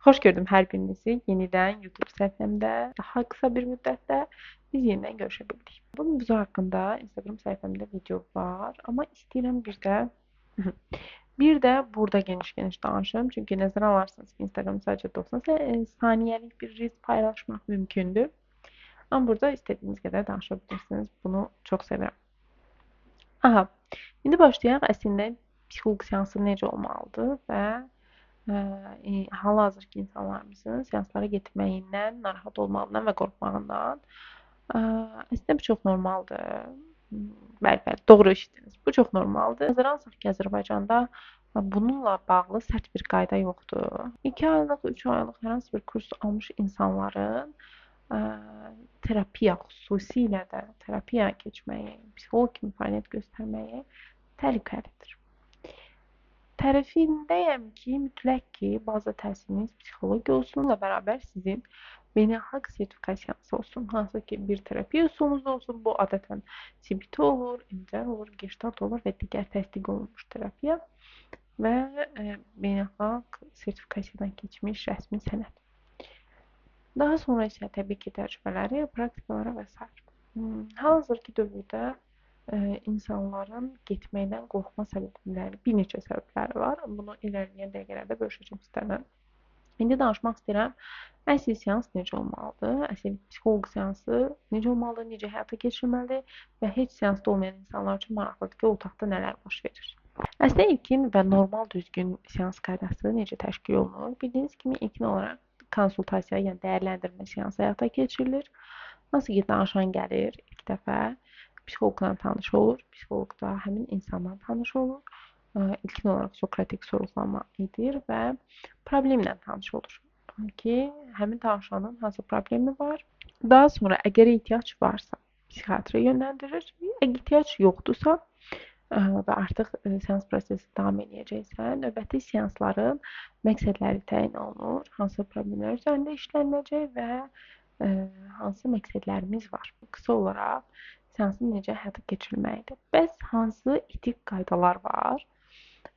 Xoş gördüm hər birinizi yenidən YouTube səhifəmdə daha qısa bir müddətdə biz yenidən görüşə bildik. Bu mövzu haqqında Instagram səhifəmdə video var, amma istəyirəm bir də burada geniş-geniş danışım. Çünki nəzərə alarsınız ki, Instagram sadəcə 90 saniyəlik bir reels paylaşmaq mümkündür. Amma burada istədiyiniz qədər danışa bilirsiniz. Bunu çox sevirəm. Aha, indi başlayaq. Əslində psixoloq seansı necə olmalıdır və hal-hazırki insanlarımızın seanslara getməyindən, narahat olmağından və qorxmağından. Əslində bu çox normaldır. Bəli, bəli, doğru eşitdiniz. Bu çox normaldır. Nəzərə alsaq ki, Azərbaycanda bununla bağlı sərt bir qayda yoxdur. 2 aylıq, 3 aylıq hər hansı bir kurs almış insanların terapiya, xüsusilə də terapiya keçməyi, psixoloq kimi fəaliyyət göstərməyi təhlükəlidir. Tərəfindəyəm ki, mütləq ki, baza təhsiliniz psixologiya olsunla bərabər sizin beynəlxalq sertifikasiyanız olsun. Hansı ki, bir terapiya üsulunuz olsun, bu adətən CBT olur, MDR olur, Gestalt olur və digər təsdiq olunmuş terapiya və beynəlxalq sertifikasiyadan keçmiş rəsmi sənəd. Daha sonra isə təbii ki, təcrübələri, praktikalara və s. Hal-hazırki dövrdə insanların getməkdən qorxma səbəbləri, bir neçə səbəbləri var. Bunu irəliləyən dəqiqələrdə bölüşəcəm sizlərlə. İndi danışmaq istəyirəm, əsl seans necə olmalıdır, əsl psixoloq seansı necə olmalıdır, necə həyata keçirilməlidir və heç seansda olmayan insanlar üçün maraqlıdır ki, otaqda nələr baş verir. Əslində ilkin və normal düzgün seans qaydası necə təşkil olunur? Bildiyiniz kimi ilkin olaraq konsultasiya, yəni dəyərləndirmə seansı həyata keçirilir. Hansı ki, danışan gəlir ilk dəfə, psixoloqla tanış olur, psixoloq da həmin insanla tanış olur. İlkin olaraq sokratik sorğulama edir və problemlə tanış olur ki, həmin danışanın hansı problemi var. Daha sonra əgər ehtiyac varsa psixiatrə yönləndirir, əgər ehtiyac yoxdursa və artıq seans prosesi davam eləyəcəksə, növbəti seansların məqsədləri təyin olunur, hansı problemlər üzərində işləniləcək və hansı məqsədlərimiz var. Qısa olaraq seansın necə həyata keçirilməlidir. Bəs hansı etik qaydalar var?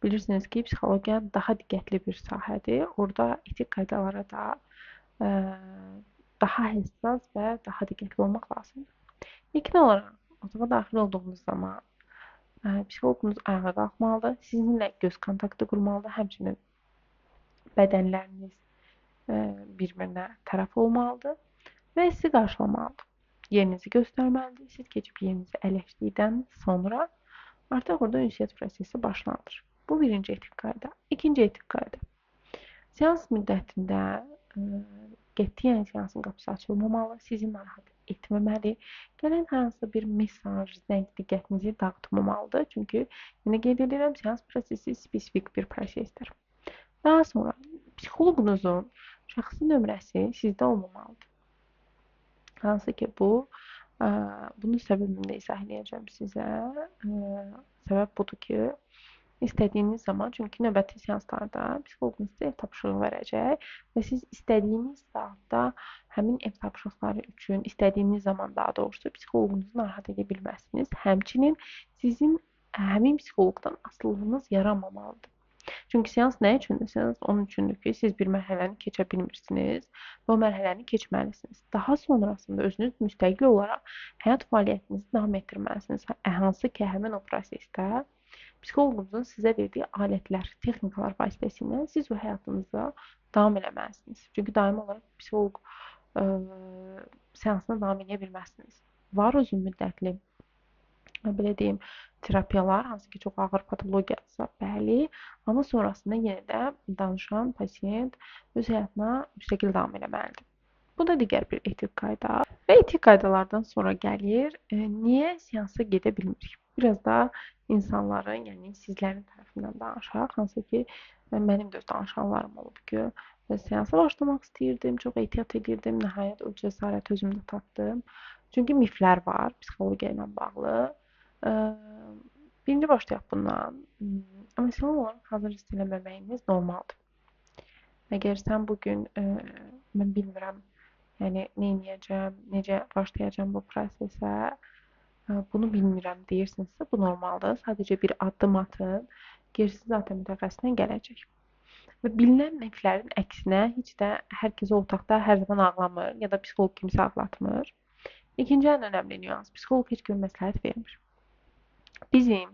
Bilirsiniz ki, psixologiya daha diqqətli bir sahədir. Orada etik qaydalara da daha həssas və daha diqqətli olmaq lazımdır. İlkin olaraq, otağa daxil olduğunuz zaman psixoloqunuz ayağa qalxmalıdır, sizinlə göz kontaktı qurmalıdır, həmçinin bədənləriniz bir-birinə tərəf olmalıdır və sizi qarşılamalıdır. Yerinizi göstərməlidir. Siz keçib yerinizi ələşdikdən sonra artıq orada ünsiyyət prosesi başlanır. Bu birinci etik qayda. İkinci etik qayda. Seans müddətində qətiyyən seansın qapısı açılmamalı, sizi narahat etməməli, gələn hər hansısa bir mesaj, zəng diqqətinizi dağıtmamalıdır. Çünki yenə qeyd edirəm, seans prosesi spesifik bir prosesdir. Daha sonra psixoloqunuzun şəxsi nömrəsi sizdə olmamalıdır. Hansı ki, bunun səbəbini də izah eləyəcəm sizə. Səbəb budur ki, istədiyiniz zaman, çünki növbəti seanslarda psixoloqunuz sizə ev tapşırığı verəcək və siz istədiyiniz saatda həmin ev tapşırıqları üçün, istədiyiniz zaman daha doğrusu psixoloqunuzu narahat edə bilməzsiniz. Həmçinin sizin həmin psixoloqdan asılılığınız yaranmamalıdır. Çünki seans nə üçündür? Seans onun üçündür ki, siz bir mərhələni keçə bilmirsiniz və o mərhələni keçməlisiniz. Daha sonrasında özünüz müstəqil olaraq həyat fəaliyyətinizi davam etdirməlisiniz. Hansı ki, həmin o prosesdə psixoloqunuzun sizə verdiyi alətlər, texnikalar vasitəsilə siz o həyatınıza davam eləməlisiniz. Çünki daimi olaraq psixoloq seansına davam edə bilməzsiniz. Var uzun müddətli, belə deyim, terapiyalar, hansı ki, çox ağır patologiyadırsa, bəli, amma sonrasında yenə də danışan pasiyent öz həyatına müstəqil davam eləməlidir. Bu da digər bir etik qayda. Və etik qaydalardan sonra gəlir, niyə seansa gedə bilmirik? Biraz da insanların, yəni sizlərin tərəfindən danışaq, hansı ki, mənim də öz danışanlarım olub ki, seansa başlamaq istəyirdim, çox ehtiyat edirdim, nəhayət o cəsarəti özümdə tapdım. Çünki miflər var psixologiya ilə bağlı. Birinci başlayaq bundan. Emosional olaraq hazır hiss eləməməyiniz normaldır. Əgər sən bugün, mən bilmirəm, yəni nə eləyəcəm, necə başlayacağam bu prosesə, bunu bilmirəm deyirsinizsə, bu normaldır. Sadəcə bir addım atın, gerisi zaten mütəxəssislə gələcək. Və bilinən miflərin əksinə heç də hər kəs o otaqda hər zaman ağlamır ya da psixoloq kimsə ağlatmır. İkinci ən önəmli nüans, psixoloq heç kimə məsləhət vermir. Bizim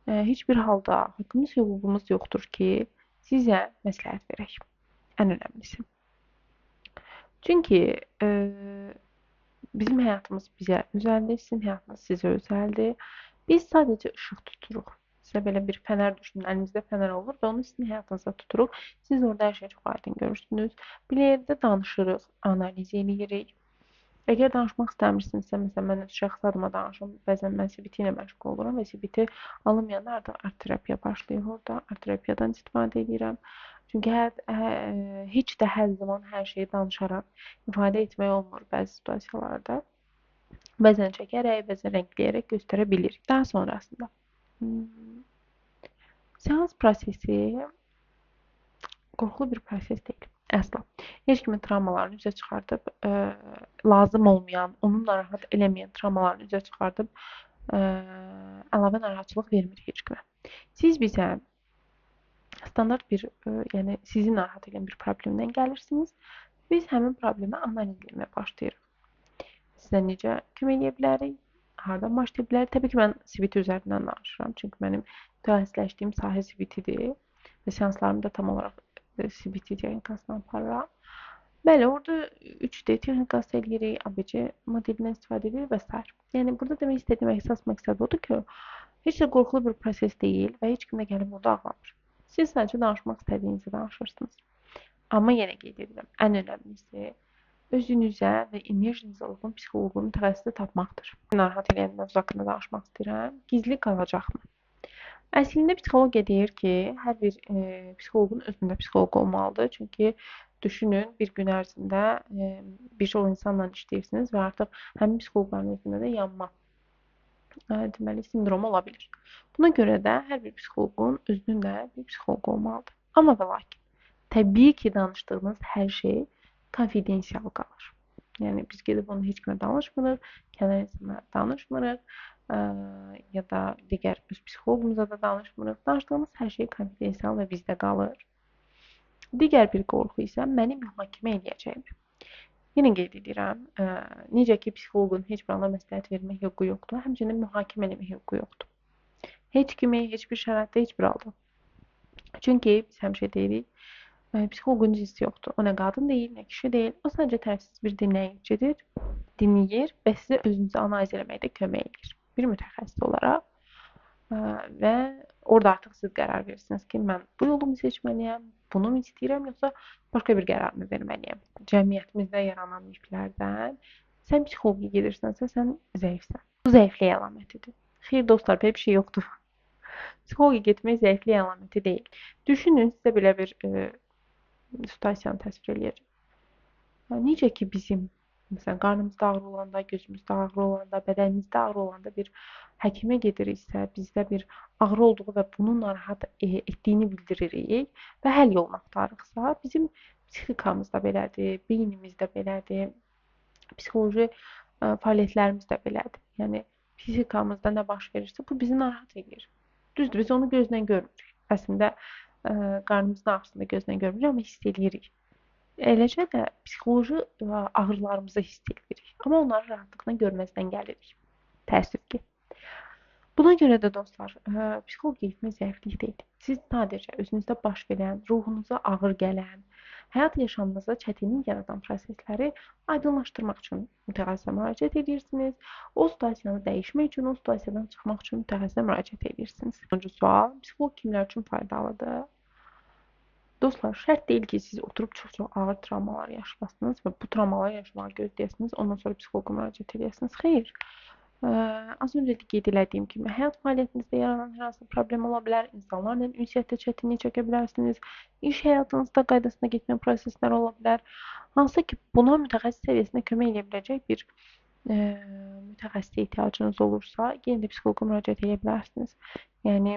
heç bir halda haqqımız, hüququmuz yoxdur ki, sizə məsləhət verək. Ən önəmlisi. Çünki bizim həyatımız bizə özəldir, sizin həyatınız sizə özəldir. Biz sadəcə işıq tuturuq. Sizə belə bir fənər düşünün, əlimizdə fənər olur və onu sizin həyatınıza tuturuq. Siz orada hər şeyi çox aydın görürsünüz. Bir yerdə danışırıq, analiz eləyirik. Əgər danışmaq istəmirsinizsə, məsələn, mən öz şəxsi adıma danışım, bəzən mən CBT ilə məşğul oluram və CBT alınmayanda artıq art terapiya başlayır orada. Art terapiyadan istifadə edirəm. Çünki heç də hər zaman hər şeyi danışaraq ifadə etmək olmur bəzi situasiyalarda. Bəzən çəkərək, bəzən rəngləyərək göstərə bilirik. Daha sonrasında seans prosesi qorxulu bir proses deyil. Əsla. Heç kimin travmalarını üzə çıxardıb, lazım olmayan, onu narahat eləməyən travmalarını üzə çıxardıb, əlavə narahatçılıq vermir heç kimə. Siz bizə standart bir, yəni sizi narahat edən bir problemdən gəlirsiniz. Biz həmin problemi analiz etməyə başlayırıq. Sizə necə kömək eləyə bilərik? Hardan başlaya bilərik? Təbii ki, mən CBT üzərindən danışıram. Çünki mənim mütəxəssisləşdiyim sahə CBT-dir və seanslarımı da tam olaraq CBT texnikasını aparıram. Bəli, orada 3D texnikası eləyirik, ABC modelindən istifadə edirik və s. Yəni, burada demək istədiyim əsas məqsəd odur ki, heç də qorxulu bir proses deyil və heç kim də gəlib orada ağlamır. Siz sadəcə danışmaq istədiyinizi danışırsınız. Amma yenə qeyd edirəm, ən önəmlisi özünüzə və enerjinizə uyğun psixoloqu, mütəxəssisi tapmaqdır. Narahat eləyən mövzu haqqında danışmaq istəyirəm. Gizli qalacaqmı? Əslində psixologiya deyir ki, hər bir psixoloqun özündə psixoloq olmalıdır. Çünki düşünün, bir gün ərzində bir çox insanla işləyirsiniz və artıq həmin psixoloqların özündə də yanma deməli, sindromu ola bilir. Buna görə də hər bir psixoloqun özünün də bir psixoloq olmalıdır. Amma və lakin, təbii ki, danışdığınız hər şey konfidensial qalır. Yəni, biz gedib onu heç kimə danışmırıq, kənar insanlara danışmırıq ya da digər öz psixoloqumuza da danışmırıq. Danışdığımız hər şey konfidensial və bizdə qalır. Digər bir qorxu isə məni mühakimə eləyəcəyim. Yenə qeyd edirəm, necə ki, psixoloqun heç bir anda məsləhət vermək hüququ yoxdur, həmçinin mühakimə eləmək hüququ yoxdur. Heç kimi, heç bir şəraitdə, heç bir halda. Çünki biz həmişə deyirik, psixoloqun cinsi yoxdur. O nə qadın deyil, nə kişi deyil. O sadəcə tərəfsiz bir dinləyicidir, dinləyir və sizə özünüzü analiz eləməkdə kömək edir. Bir mütəxəssis olaraq və orada artıq siz qərar verirsiniz ki, mən bu yolumu seçməliyəm, bunu mu istəyirəm, yoxsa başqa bir qərar mı verməliyəm? Cəmiyyətimizdə yaranan miflərdən sən psixologiya gedirsənsə, sən zəifsən. Bu zəiflik əlamətidir. Xeyr dostlar, belə bir şey yoxdur. Psixologiya getmək zəiflik əlaməti deyil. Düşünün, sizə belə bir situasiyanı təsvir eləyəcəm. Necə ki, bizim, məsələn, qarnımızda ağrı olanda, gözümüzdə ağrı olanda, bədənimizdə ağrı olanda bir həkimə gediriksə, bizdə bir ağrı olduğu və bunu narahat etdiyini bildiririk və həll yolunu axtarırıqsa, bizim psixikamız da belədir, beynimiz də belədir, psixoloji fəaliyyətlərimiz də belədir. Yəni, psixikamızda nə baş verirsə, bu bizi narahat edir. Düzdür, biz onu gözlə görmürük. Əslində, qarnımızın ağrısını da gözlə görmürük, amma hiss eləyirik. Eləcə də psixoloji ağrılarımızı hiss edirik. Amma onları rahatlıqla görməzdən gəlirik. Təəssüf ki. Buna görə də dostlar, psixologiya getmək zəiflik deyil. Siz sadəcə özünüzdə baş verən, ruhunuza ağır gələn, həyat yaşamınıza çətinlik yaradan prosesləri aydınlaşdırmaq üçün mütəxəssisə müraciət edirsiniz. O situasiyanı dəyişmək üçün, o situasiyadan çıxmaq üçün mütəxəssisə müraciət edirsiniz. Sonuncu sual, psixoloq kimlər üçün faydalıdır? Dostlar, şərt deyil ki, siz oturub çox-çox ağır travmalar yaşayasınız və bu travmaları yaşamağı gözləyəsiniz, ondan sonra psixoloqa müraciət edəsiniz. Xeyr. Az öncə də qeyd elədiyim kimi, həyat fəaliyyətinizdə yaranan hər hansı problem ola bilər, insanlarla ünsiyyətdə çətinlik çəkə bilərsiniz, iş həyatınızda qaydasına getmə prosesləri ola bilər. Hansı ki, buna mütəxəssis səviyyəsində kömək edə biləcək bir mütəxəssisə ehtiyacınız olursa, yenə də psixoloqa müraciət edə bilərsiniz. Yəni,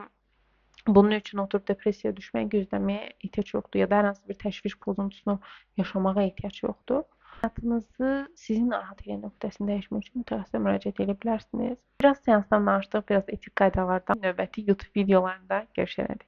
bunun üçün oturub depressiyaya düşməyə, gözləməyə ehtiyac yoxdur ya da hər hansı bir təşviş pozuntusunu yaşamağa ehtiyac yoxdur. Həyatınızı sizin narahat edən nöqtəsini dəyişmək üçün mütəxəssisə müraciət edə bilərsiniz. Biraz seansdan danışdıq, biraz etik qaydalardan. Növbəti YouTube videolarında görüşənədək.